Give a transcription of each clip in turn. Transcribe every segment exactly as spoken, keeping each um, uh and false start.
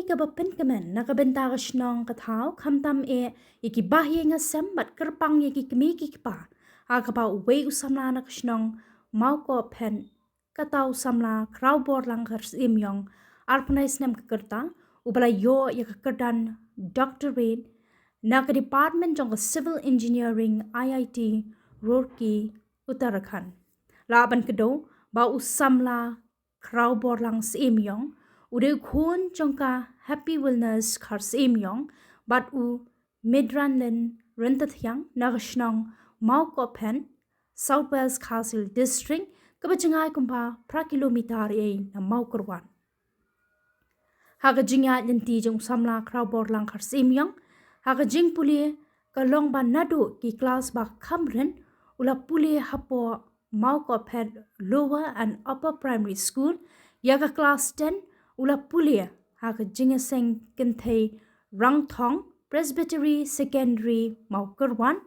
kaba pynkmen na ka bynta ka shnong ka thaw khamtam eh ïa ki bahaïing hasem bad kyrpang ïa ki kmie ki kpa, ha kaba uwei u samla na ka shnong Mawkohphet, kata u samla Khrawborlang Kharsyiem Ïong, arphew snem ka rta, uba la ïoh ïa ka kyrdan doctorate na ka Department jong ka Civil Engineering, I I T Roorkee, Uttarakhand. La ban kdew ba u samla Khrawborlang Syiem Ïong u dei u khun jong ka Happy Wellness Kharsyiem Ïong bad u Midranlin Ryntathiang na ka shnong Mawkohphet, South West Khasi Hills District, kaba jngai kumba phra kilometer ei na Mawkyrwat. Ha ka jingïaid lynti jong u samla Khrawborlang Kharsyiem Ïong ha ka jingpule ka long ba naduh ki klas ba kham rit u la pule hapoh Mawkohphet Lower and Upper Primary School, ïa ka klas ten u la pule ha ka jingïaseng kynthei Rangthong Presbytery Secondary Mawkyrwat,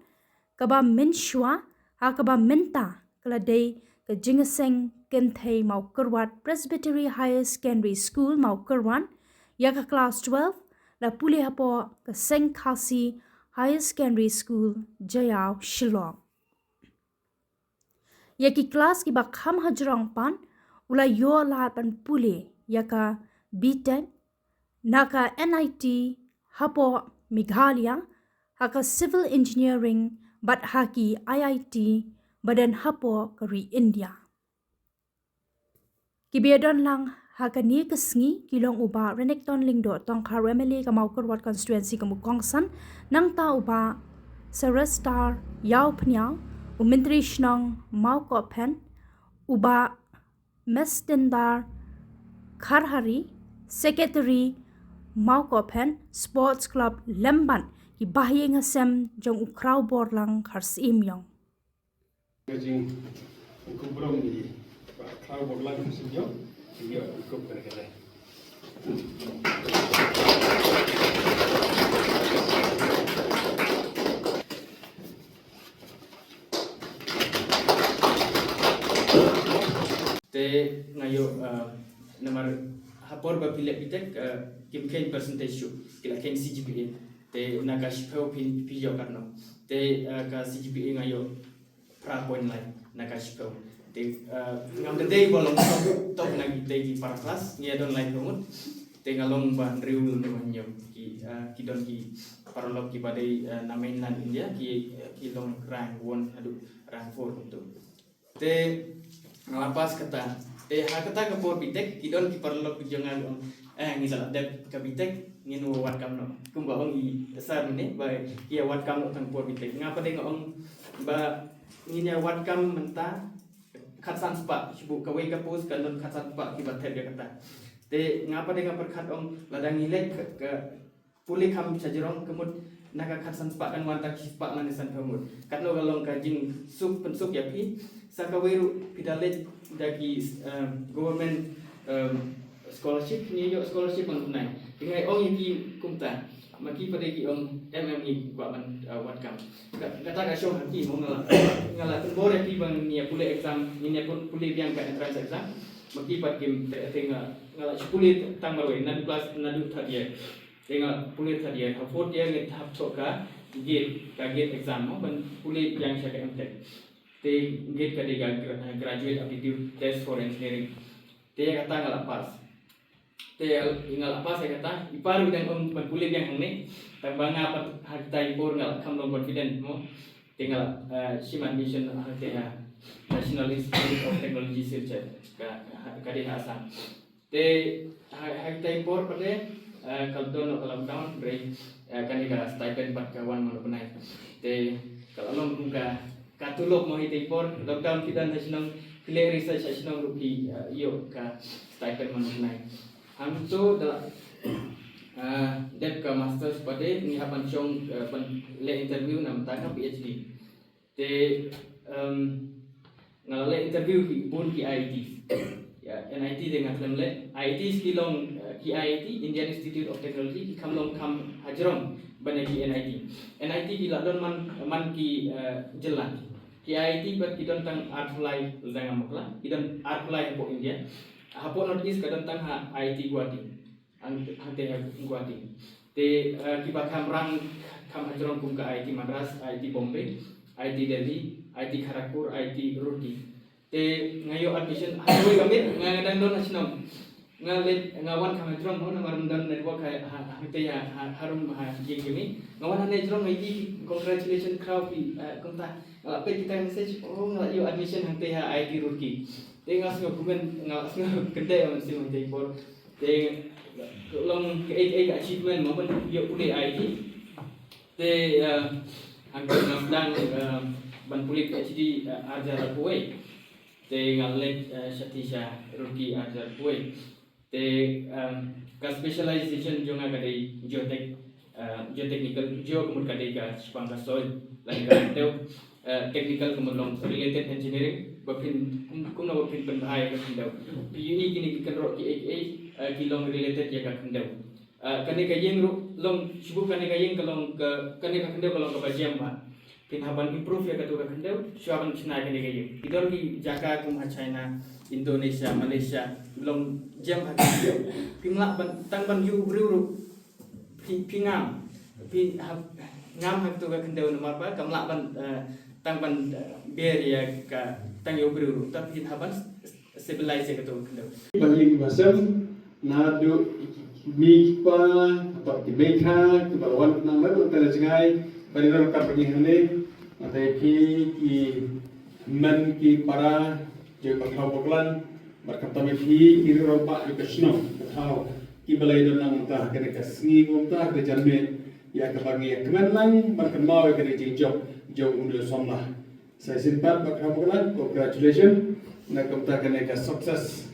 kaba mynshuwa ha kaba mynta ka la dei ka jingïaseng kynthei Mawkyrwat Presbytery Higher Secondary School Mawkyrwat, ïa ka klas twelve la pule hapoh ka Seng Khasi Higher Secondary School Jaïaw, Shillong. Ïa ki klas kiba kham hajrong pat u la ïoh lad ban pule ïa ka B Tech na ka N I T hapoh Meghalaya, ha ka Civil Engineering bad ha ki I I T ba don hapoh ka ri India. Kiba ïadon lang ha kane ka sngi ki long u Bah Renikton Lyngdoh Tongkhar, M L A ka Mawkyrwat Constituency kum u kongsan, nangta u Bah Sylvester Ïawphniaw, u Myntri Shnong Mawkohphet, u Bah Mestendar Kharhari, Secretary Mawkohphet Sports Club, lem bad ki bahaïing hasem jong u Khrawborlang Kharsyiem Ïong. Ka jingkup burom ïa Bah Khrawborlang Kharsyiem Ïong, ïa kup ka kane. Te nga ïoh, eh, namar ha por ba phi leh B Tech, eh, kim kheiñ percentage shuh, ki la kheiñ C G P A. Te na ka shiphew phi, phi ïoh katno? Te, eh, ka C G P A nga ïoh phra point lai na ka shiphew. Te, eh, ngam da dei ba long top, top na kitei ki para class, ngi ïa don laiphew ngut. Te nga long ba hynriew ne ba hynñiew ki, eh, ki don ki paralok kiba dei, eh, na mainland India, ki, eh, ki long rank one haduh rank four kumto. Te nga la pass kata. Te ha kata ka por B Tech ki don ki paralok ki jong nga ki ong, eh, ngi sa la dep ka B Tech, ngin wan wad kam noh. Kumba ong i sir mynne ba ki ïa wad kam noh tang por B Tech. Nga pat de nga ong ba ngin ïa wad kam mynta khatsan spah, shibun kawei ka post kan don khatsan spah kiba thep ïa kata. Te nga pat de nga pyrkhat ong lada ngi leh ka, ka pule kham shajrong, ka mut na ka khatsan spah kan wan tang shispah lane sanphew ngut. Katno ka long ka jingsuk pynsuk ïa phi. Sa kawei ruh phi da leit da ki, um, government, um, scholarship, ngi ïoh scholarship man u bnai. Te nga ong ïa ki kumta, ma ki pat de ki ong em em ngi kwah ban, uh, wad kam. Ka, kata ka shong ha ki mo. Nga la, nga la pynbor ïa ki ba ngi ïa pule exam, ngi ïa pule biang ka entrance exam. Ma ki pat kim, te, te nga, nga la shu pule tang marwei, naduh class, naduh third year. Te nga pule third year, ha fourth year ngi hap thoh ka gate, ka gate exam mo, ban pule biang sha ka M Tech. Te gate ka dei ka gra-, graduate aptitude test for engineering. Te ïa kata nga la pass. Te nga la pass ïa kata, i pa ruh i dang ong ban pule biang hangne. Tang ba nga pat ha kita i por nga la kham long confident mo. Te nga la, eh, shim admission ha te ha National Institute of Technology Silchar, ka, ka, ka dei ha Assam. Te ha, ha kita i por pat de, eh, ka don ka lockdown, hynrei, eh, kane ka stipend pat ka wan man u bnai. Te ka la long kum ka, ka tulop mo ha kita i por, lockdown phi don ha shnong, phi leh research ha shnong ruh phi, eh, ïoh ka stipend man u bnai. Hangto da la, eh, dep ka masters pat de, ngi hap ban shong, eh, ban leh interview na bynta ka P H D. Te, em, nga la leh interview ki bun ki I I Ts. Ïa, N I T de nga khlem leh. I I Ts ki long, eh, ki I I T, Indian Institute of Technology, ki kham long kham hajrong ban ïa ki N I T. N I T ki la don man, man ki, eh, jylla. Ki I I T pat ki don tang arphew lai, lada ngam bakla, ki don arphew lai hapoh India. Hapoh North East ka don tang ha I I T Guwahati. hang hangtei ha Guwahati. Te kiba kham rang kham hajrong kum ka IIT Madras, IIT Bombay, IIT Delhi, IIT Kharagpur, IIT Roorkee. Te nga ïoh admission ha kawei ka miet, nga dang don ha shnong. Nga leit, nga wan kham hajrong mo, namar ym don network ha, ha, hangtei ha, ha, harum ha ïing jong ngi. Nga wan hangne hajrong, nga ïohi, congratulations khraw phi, kumta. Nga la peit kita ki message, oh, nga la ïoh admission hangtei ha IIT Roorkee. Te nga sngew kumne, nga la sngew kynthei mynsiem hangtei por. Te long kaei kaei ka achievement mo ban ïoh pule IIT. Te hangtei nga sdang ban pule PhD arjar arphew wei. Te nga leit shathie sha Roorkee arjar arphew wei. Te ka specialization jong nga ka dei geotech, geotechnical, geo ka mut ka dei ka shaphang ka soil lane ka khyndew. Technical ka mut long related engineering, ba phin, kumno ba phin pynbha ïa ka khyndew. Phi ïohi kine ki kynroh kiei kiei ki long related ïa ka khyndew. Kane ka ïing ruh long, shu buh kane ka ïing ka long ka, kane ka khyndew ka long kaba jem bha. Phin hap ban improve ïa kato ka khyndew shuwa ban shna ïa kane ka ïing. Ki don ki jaka kum ha China, Indonesia, Malaysia, long jem ha ka khyndew. Phim lah ban, tang ban ïuh briew ruh phi, phi ngam, phi hap ngam ha kato ka khyndew namar ba kam lah ban tang ban ber ïa ka tang ïuh briew ruh, tang phin hap ban stabilize ïa kato ka khyndew. Ba ïing ba sem, naduh ki mei ki pa, hapoh ki mei kha, kiba la wan khnang naduh teng jngai, ba ïa ngi ruh ka pynïaid hangne, nangta phi ki men ki para jong Bakhraw Boklang, bad khamtam ïa phi ki riew rangbah jong ka shnong, ka thaw, kiba la ïadon lang mynta ha kane ka sngi, mynta ha ka janmiet, ïa kaba ngi ïa kmen lang ban kynmaw ïa kane ka jingjop jong une u samla. Sa shisien pat Bakhraw Boklang, congratulations na ka bynta kane ka success,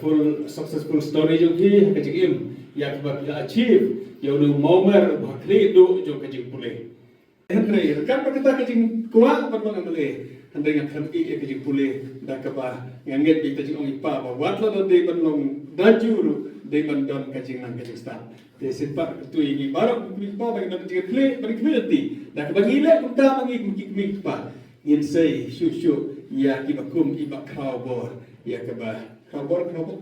full successful story jong phi ha ka jingim ïa kaba phi la achieve ïa une u mawmer uba ha khlieh duh jong ka jingpule. Hynrei ryngkat bad kata ka jingkwah ban long MLA, hynrei nga khlem ïeh ïa ka jingpule da kaba nga ngeit bad ka jingong i pa ba wat la dei ban long daju ruh dei ban don ka jingnang ka jingstad. Te shisien pat kyntu ïa ngi baroh ki kmie ki kpa ba ngi don ka jingkitkhlieh, ba ngi kmie lynti da kaba ngi leh kumta ba ngi kum ki kmie ki kpa. Ngin sei shuh shuh ïa kiba kum i Bakhraw Bor, ïa kaba Khraw Bor, Khraw Bor,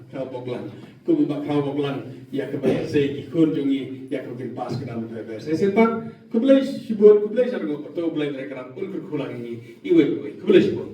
Khraw Boklang. Kum i Bakhraw Boklang ïa kaba ngin sei ki khun jong ngi ïa kaba kin pass ka dam. Sa shisien pat khublei shibun, khublei sha ruh, to U Blei Trai Kynrad un kyrkhu lang ïa ngi iwei pa iwei. Khublei shibun.